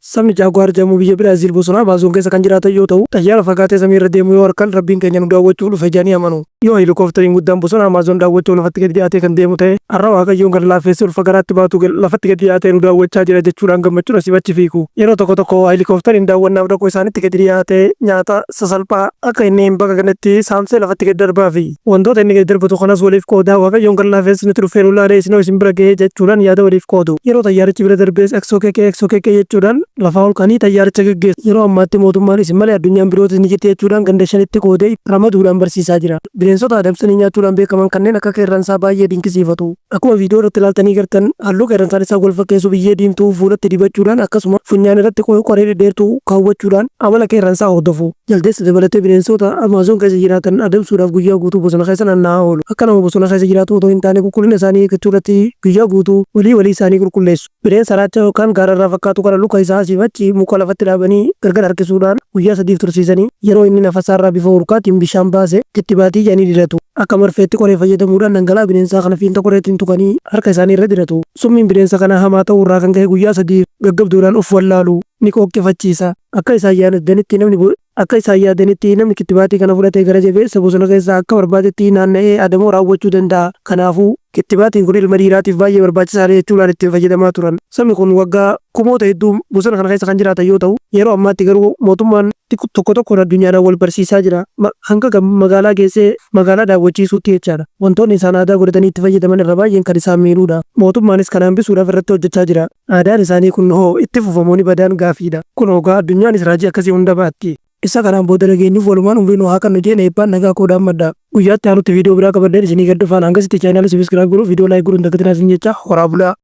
Sabni Jaaguwaar jedhamu biyya Biraaziil bosona Amaazoon keessa kan jiraatan yoo ta'u, xayyaara fagaatee samii irra deemu yoo arkan Rabbiin keenya nu daawwachuuf dhufe jedhanii amanu. Yoo heelikoofteriin guddaan bosona Amaazoon daawwachuuf lafatti gadi dhiyaatee kan deemu ta'e, har'a Waaqayyoon gara laafeessi ulfa garaatti baatu lafatti gadi dhiyaatee nu daawwachaa jira jechuudhaan gammachuun asiif achi fiigu. Yeroo tokko tokko heelikoofteriin daawwannaaf dhaqu isaanitti gadi dhiyaatee nyaata sasalphaa akka inni hin baqaqnetti saamsee lafatti gadi darbaafi. Wantoota inni gadi darbatu kanas waliif qoodaa, Waaqayyoon gara laafeessi nutti dhufee nu laalee isinoo isin bira ga'ee jechuudhaan yaada waliif qoodu. Yeroo xayyaarichi bira darbees XOKK XOKK jechuudhaan lafaa ol ka'anii xayyaaricha geggeessu. Yeroo ammaatti mootummaan isin malee addunyaan birootis ni jirti jechuudhaan ganda shanitti qoodee ramaduudhaan barsiisaa jira. Bineensota adamsanii nyaachuudhaan beekaman kanneen akka qeerransaa baay'ee dinqisiifatu. Akkuma viidiyoo irratti ilaaltanii gartan halluu qeerransaan isaan wal fakkeessu biyyee diimtuu fuulatti dibachuudhaan akkasuma funyaan irratti qoree dhedheertuu kaawwachuudhaan amala qeerransaa hordofu. Jaldeessa dabalatee bineensota Amaazoon keessa jiraatan adamsuudhaaf guyyaa guutuu bosona keessa naanna'aa oolu. Akka nama bosona keessa jiraatuu otoo hin taane qulqullina isaanii eeggachuu irratti guyyaa guutuu walii walii isaanii qulqulleessu. Bineensa raacha yookaan gaararraa fakkaatu kana luka isaa asiif achi muka lafatti dhaabanii gargar harkisuudhaan guyyaa sadiif tursiisanii yeroo inni nafasaarraa bifa hurkaatiin bishaan baase kittibaatii jedhanii diratu. Akka marfeetti qoree fayyadamuudhaan dhangala'aa bineensaa kana fiinxa qoreetiin tuqanii harka isaanii irra diratu. Summiin bineensa kanaa hamaa ta'uu irraa kan ka'e guyyaa sadiif gaggabduudhaan of wallaalu. Ni qooqqifachiisa. Akka isaan yaadanitti namni Akka isaan yaadanitti namni kittibaatii kana fudhate gara jabeessa bosona keessa akka barbaadetti naanna'ee adamoo raawwachuu danda'a. Kanaafuu, kittibaatiin kun ilma dhiiraatiif baay'ee barbaachisaadha jechuudhaan itti fayyadamaa turan. Sabni kun waggaa kumoota hedduu bosona kana keessa kan jiraatan yoo ta'u, yeroo ammaatti garuu mootummaan tokko tokkoon addunyaadhaan wal barsiisaa jira. Hanga magaalaa geessee magaalaa daawwachiisuutti jechaadha. Wantoonni isaan aadaa godhatanii itti fayyadaman irra baay'een kan isaan miidhuudha. Mootummaanis kana hambisuudhaaf irratti hojjechaa jira. Aadaan isaanii kun hoo itti fufa moo ni badaan gaafiidha. Kunoo gaa addunyaanis raajii akkasii hunda baatti. Isa kanaan booda dhageenyuuf walumaan umrii nu haa kannu jeen eebbaan nagaa koo dhaammadha. Guyyaa itti aanutti video biraa qabadheen isinii gad dhufaan hangasitti channel subscribe godhuu video like godhuu hin dagatinaa isin jechaa horaa bulaa.